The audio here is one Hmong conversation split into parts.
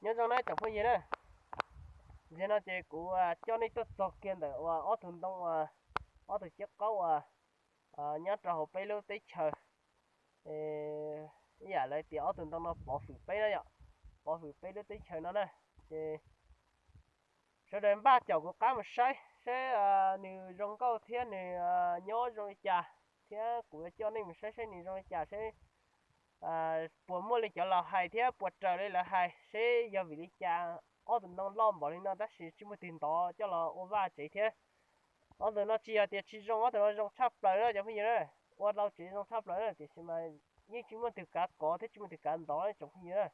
Nyob zoo na cov phooj ywg na, ntawm no ces kuv coj nej tuaj txog kiag ntawm uas ob tug ntoo, ob tug ciab qaub uas nyob rau hauv peb lub teb chaws, ib yam lawv tias ob tug ntoo no pov hwm peb na yom, pov hwm peb lub teb chaws no na. Ces sawv daws npaj caum kuv qab mus saib seb nws zoo nkauj thiab nws nyob zoo li cas, thiab kuv yuav coj nej mus saib seb nws zoo li cas, seb puas muaj li cov laus hais thiab puas raws li lawv hais, seb yog vim li cas ob tug ntoo loj npaum li no tab sis tsis muaj twg ntov coj los ua vaj tsev thiab. Ob tug no tsis yog tias tsis zoo, ob tug no zoo tshaj plaws na cov phooj ywg na, ua lau tsev zoo tshaj plaws na, tiam sis mas yeej tsis muaj twg kav kov thiab tsis muaj twg kav ntov cov phooj ywg na.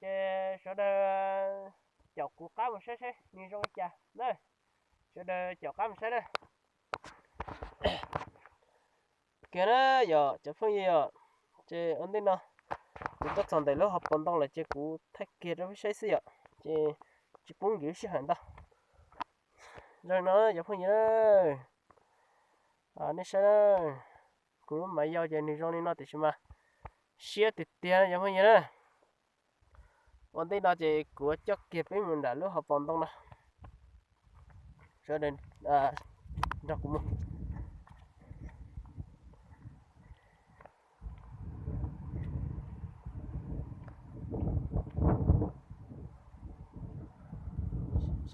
Ces sawv daws caum kuv qab mus saib seb nws zoo li cas na, sawv daws caum qab mus saib na. Kiag na yom cov phooj ywg yom, ces ua ntej no kuv tuaj txog ntawm lub hauv paus ntoo lawm ces kuv thaij kiag rau peb saib xwb yom, ces tsis pub nkim lub sij hawm ntau. Zoo no cov phooj ywg na, nej saib na, kuv lub mav yau ces nws zoo li no tiam sis mas siab tiag tiag cov phooj ywg na. Ua ntej no ces kuv coj kiag peb mus nram lub hauv paus ntoo no, sawv daws nrog kuv mus.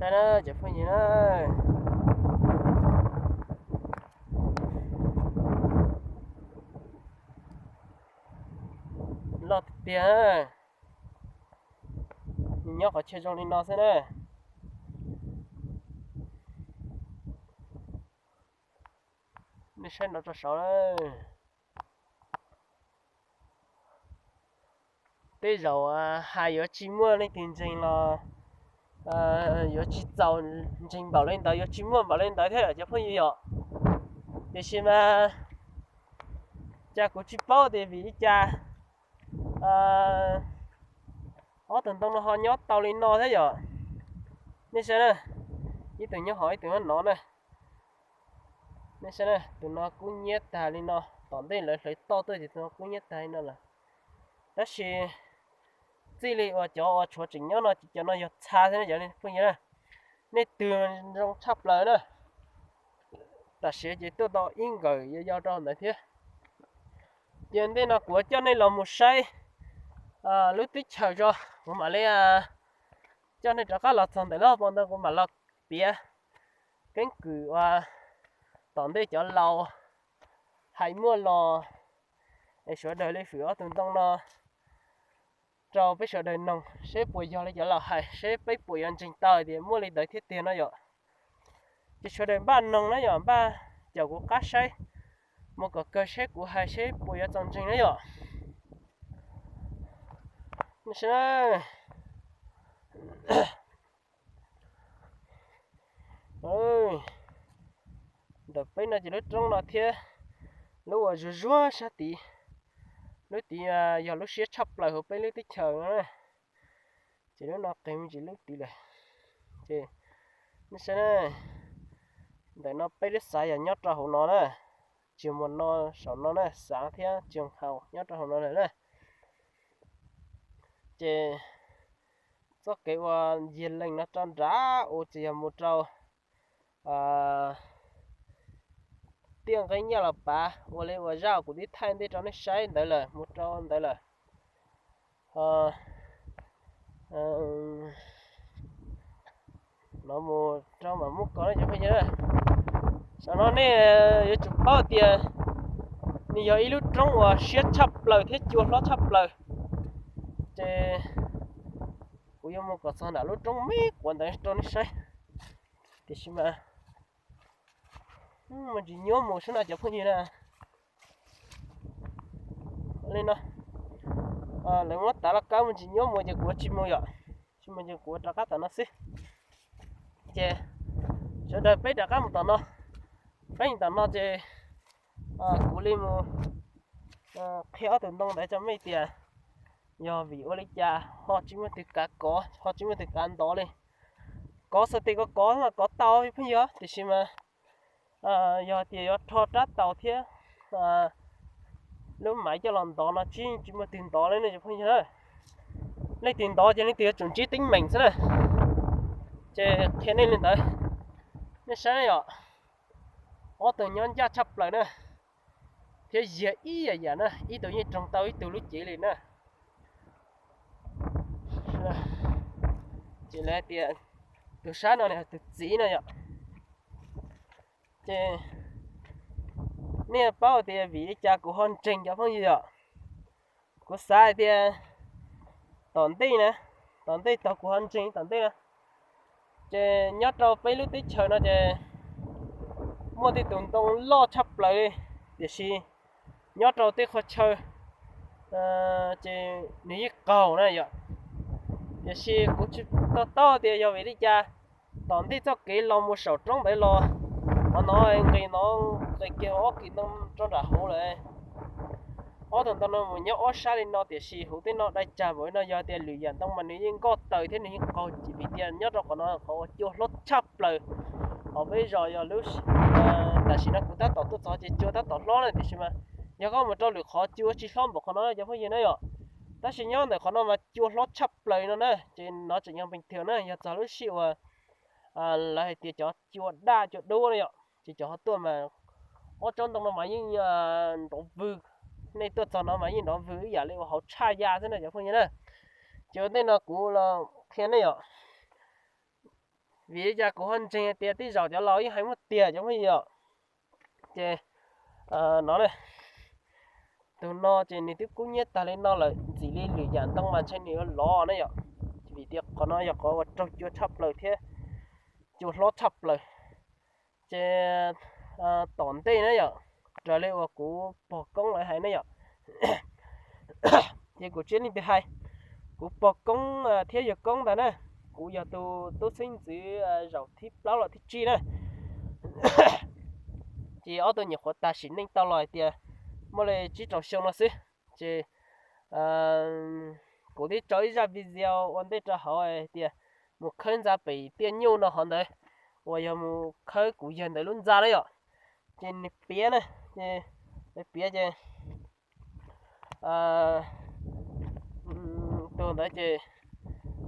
Saib na cov phooj ywg na, loj tiag tiag, nws nyob qhov chaw zoo li no xwb na. Nej saib no rau saud, tej zaum hais yuav tsis muaj leej twg ntseeg los yuav tsis txaus ntseeg npaum li ntawd, yuav tsis muaj npaum li ntawd thiab cov phooj ywg yom. Tiam sis mas cas kuv tsis paub tias vim li cas ob tug ntoo no ho nyob tau li no thiab yom. Nej saib na, ib tug nyob hov ib tug nyob no na. Nej saib na, tus no kub hnyiab tag li no, tom ntej lawv hlawv toj tuaj ces tus no kub hnyiab tag li no lawm. Tab sis txij li uas cov uas tshuav tseem nyob no ces cov no yog txha thiab na cov phooj ywg na. Nej twg zoo tshaj plaws na. Tam sim ces tuaj tau ib nkawm yau yau rau ntawd thiab. Ces ntej no kuv coj nej los mus saib lub teb chaws tso, kuv mam li coj nej rov qab los txog ntawm lub hauv paus ntoo kuv mam los piav keeb kwm uas tom ntej cov laus hais muaj los, es sawv daws li hwm ob tug ntoo no rau peb sawv daws noog seb puas yog li cov laus hais, seb peb puas yuav ntseeg tau tias muaj li ntawd thiab tiag no yom. Ces sawv daws npaj noog na yom, npaj caum kuv qab saib mus kom kawg seb kuv hais seb puas yuav txaus ntseeg na yom. Ntawm peb no ces lub roob no thiab lub uas zuag zuag sab tid, lub tid yog lub siab tshaj plaws hauv peb lub teb chaws no. Ces lub no qis me ntsis lub tid lawm. Ces nej saib na, ntawm no peb lub xav yog nyob rau hauv no na, tsis mus no, saum no na, xav thiab tsis haus nyob rau hauv no lawm na. Ces txoj kev uas yig lees no rau nrad ua tsis yog mus rau tiaj nqeeb nyaj los pav ua li uas zaj kuv twb thaij ntej rau nej saib ntawd lawm, mus rau ntawd lawm. No mus rau mam muab kov na cov phooj ywg. Saum no nej yuav tsum paub tias nws yog ib lub roob uas siab tshaj plaws thiab cua hlob tshaj plaws. Ces kuv yuav mus kom txog nram lub roob me quav ntawd rau nej saib. Tiam sis mas mus ntsis nyuab mus xwb no cov phooj ywg na. Li no, lawv muab tav laj kab mus ntsis nyuab mus ces kuv tsis mus yom, tsis mus ces kuv rov qab tom no xwb. Ces sawv daws peb rov qab mus tom no, peb mus tom no ces kuv li mus qhia ob tug ntoo ntawd rau mej tias yog vim ua li cas ho tsis muaj twg kav kov, ho tsis muaj twg kav ntov li. Kov xwb tes kov kov mas kov tau phooj ywg, tiam sis mas yog tias yuav rho rab taus thiab lub maiv coj los ntov no tsis, tsis muaj twg ntov li ne cov phooj ywg na. Leej twg ntov ces leej twg yuav tsum ntsib teeb meem xwb na. Ces qhia nej li ntawd, nej saib yom, ob tug nyob ncaj tshaj plaws na, thiab yog ib yam yam na, ib tug yeej raug tau ib tug lub cev li na. Ces lawv tias tus sab no tus txiv no yom. Ces nej paub tias vim li cas kuv ho ntseeg cov phooj ywg yom? Kuv xav hais tias tom ntej na, tom ntej thaum kuv ho ntseeg tom ntej na, ces nyob rau peb lub teb chaws no ces muaj tej tus ntoo loj tshaj plaws li, tiam sis nyob rau tej qhov chaw ces nws yeej qaug na yom. Tiam sis kuv tsis to taub tias yog vim li cas tom ntej txoj kev los mus saum roob ntawd los, qhov no nqis no, nqis kiag ob kis ntoo rau nram hauv lawm. Ob tug ntoo no mus nyob ob sab li no tiam sis huv tej no dai tsag npaum li no, yog tias lwm yam ntoo mas nws yeej nkoj taws thiab nws yeej qaug, vim tias nyob rau qhov no qhov uas cua hlob tshaj plaws. Hauv peb zos yog lub, tam sim no kuv tab tom tuaj txog ces cua tab tom hlob na, tiam sis mas yog koj mus rau lwm qhov cua tsis hlob npaum qhov no cov phooj ywg na yom. Tab sis nyob ntawm qhov no mas cua hlob tshaj plaws no na, ces no tseem yog pees thiam na, yog txog lub sij uas lawv hais tias cov cua daj cua dub na yom, ces cov ho tuaj mas ob tsob ntoo no mas yeej nrov vwg, nej tuaj txog no mas yeej nrov vwg ib yam li ua hauv tshaj ya xwb na cov phooj ywg na. Ces ua ntej no kuv los qhia nej yom, vim li cas kuv ho ntseeg hais tias tej zaum cov laus yeej hais muaj tiag cov phooj ywg yom. Ces no na, tus no ces nws twb kub hnyiab tag li no lawm, ntxim li lwm yam ntoo mas ntshe nws yuav lov na yom, vim tias qhov no yog qhov uas raug cua tshaj plaws thiab cua hlob tshaj plaws. Ces tom ntej na yom, raws li uas kuv pog koob lawv hais ne yom, ces kuv tsis yog leej twg hais, kuv pog koob thiab yawg koob ntag na, kuv yog tus tub xeeb ntxwv zaum thib plaub los thib tsib na. Ces ob tug nyuam qhuav tag sim neej tau los hais tias muaj li tsib rau xyoo no xwb. Ces kuv twb tso ib zaj video ua ntej rau hauv hais tias mus khawb ntxa pem tiaj nyuj no hov ntawd, uas yog mus khawb kuv yawg ntawd lub ntxa na yom. Ces nws piav na, ces nws piav ces tus ntawd ces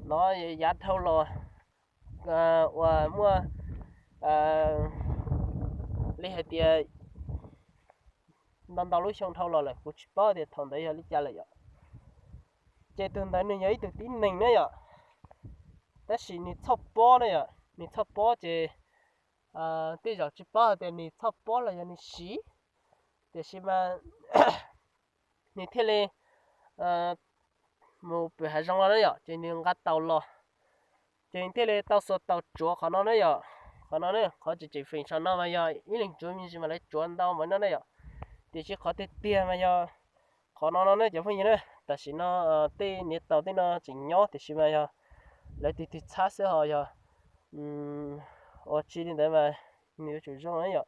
no yav dhau los uas muaj li hais tias ntau ntau lub xyoo dhau los lawm, kuv tsis paub tias thaum ntawd yog li cas lawm yom. Ces tus ntawd nws yog ib tug tib neeg na yom, tab sis nws txhoj pob na yom, nws txhoj pob ces tej zaum tsis paub hais tias nws txhoj pob los yog nws siv, tiam sis mas nws thiaj li mus pem hav zoov los na yom, ces nws nqa taus los, ces nws thiaj li tau xuas taus tsuav qhov no na yom. Qhov no na, qhov tseem tseem feem saum no mas yog ib leeg tsuav me ntsis mas lawv tsuav ntau mas no na yom, tiam sis qhov tiag tiag mas yog qhov no no na cov phooj ywg na. Tam sim no tej niam taus tej no tseem nyob tiam sis mas yog lawv tig tig txhab xwb ho yog ua tsi li ntawd mas nws yuav tsum zoo na yom,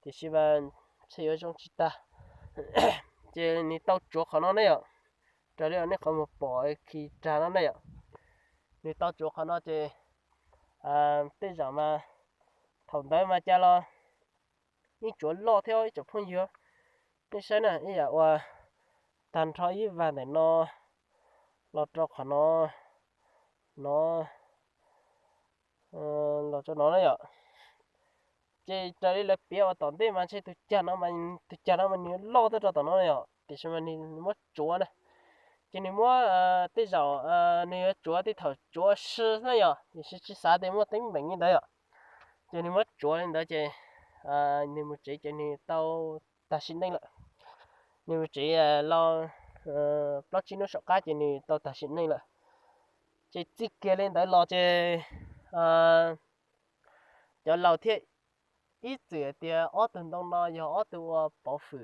tiam sis mas ntshe yuav zoo tsis tag. Ces nws tau tsuav qhov no ne yom, raws li nej qhov mus pom khi rag no ne yom, nws tau tsuav qhov no ces tej zaum mas thaum ntawd mas cas los yeej tsuav loj thiab ib tsoom phooj ywg. Nej saib na, ib yam uas tag nrho ib vag ntawm no los rau qhov no, no los rau no na yom. Ces raws li lawv piav uas tom ntej mas ntshe tus cag no, tus cag no mas nws loj tuaj rau tom no yom, tiam sis mas nws muab tsuav na. Ces nws muab, tej zaum nws yuav tsuav tej thaum tsuav si na yom, tiam sis tsis xav tias muaj teeb meem li ntawd yom. Ces nws muab tsuav li ntawd ces nws mus tsev ces nws tau tag sim neej lawm. Nws mus tsev los plaub tsib hnub saum qab ces nws tau tag sim neej lawm. Ces txij kiag li ntawd los ces cov laus thiaj ib txwm hais tias ob tug ntoo no yog ob tug ua pov hwm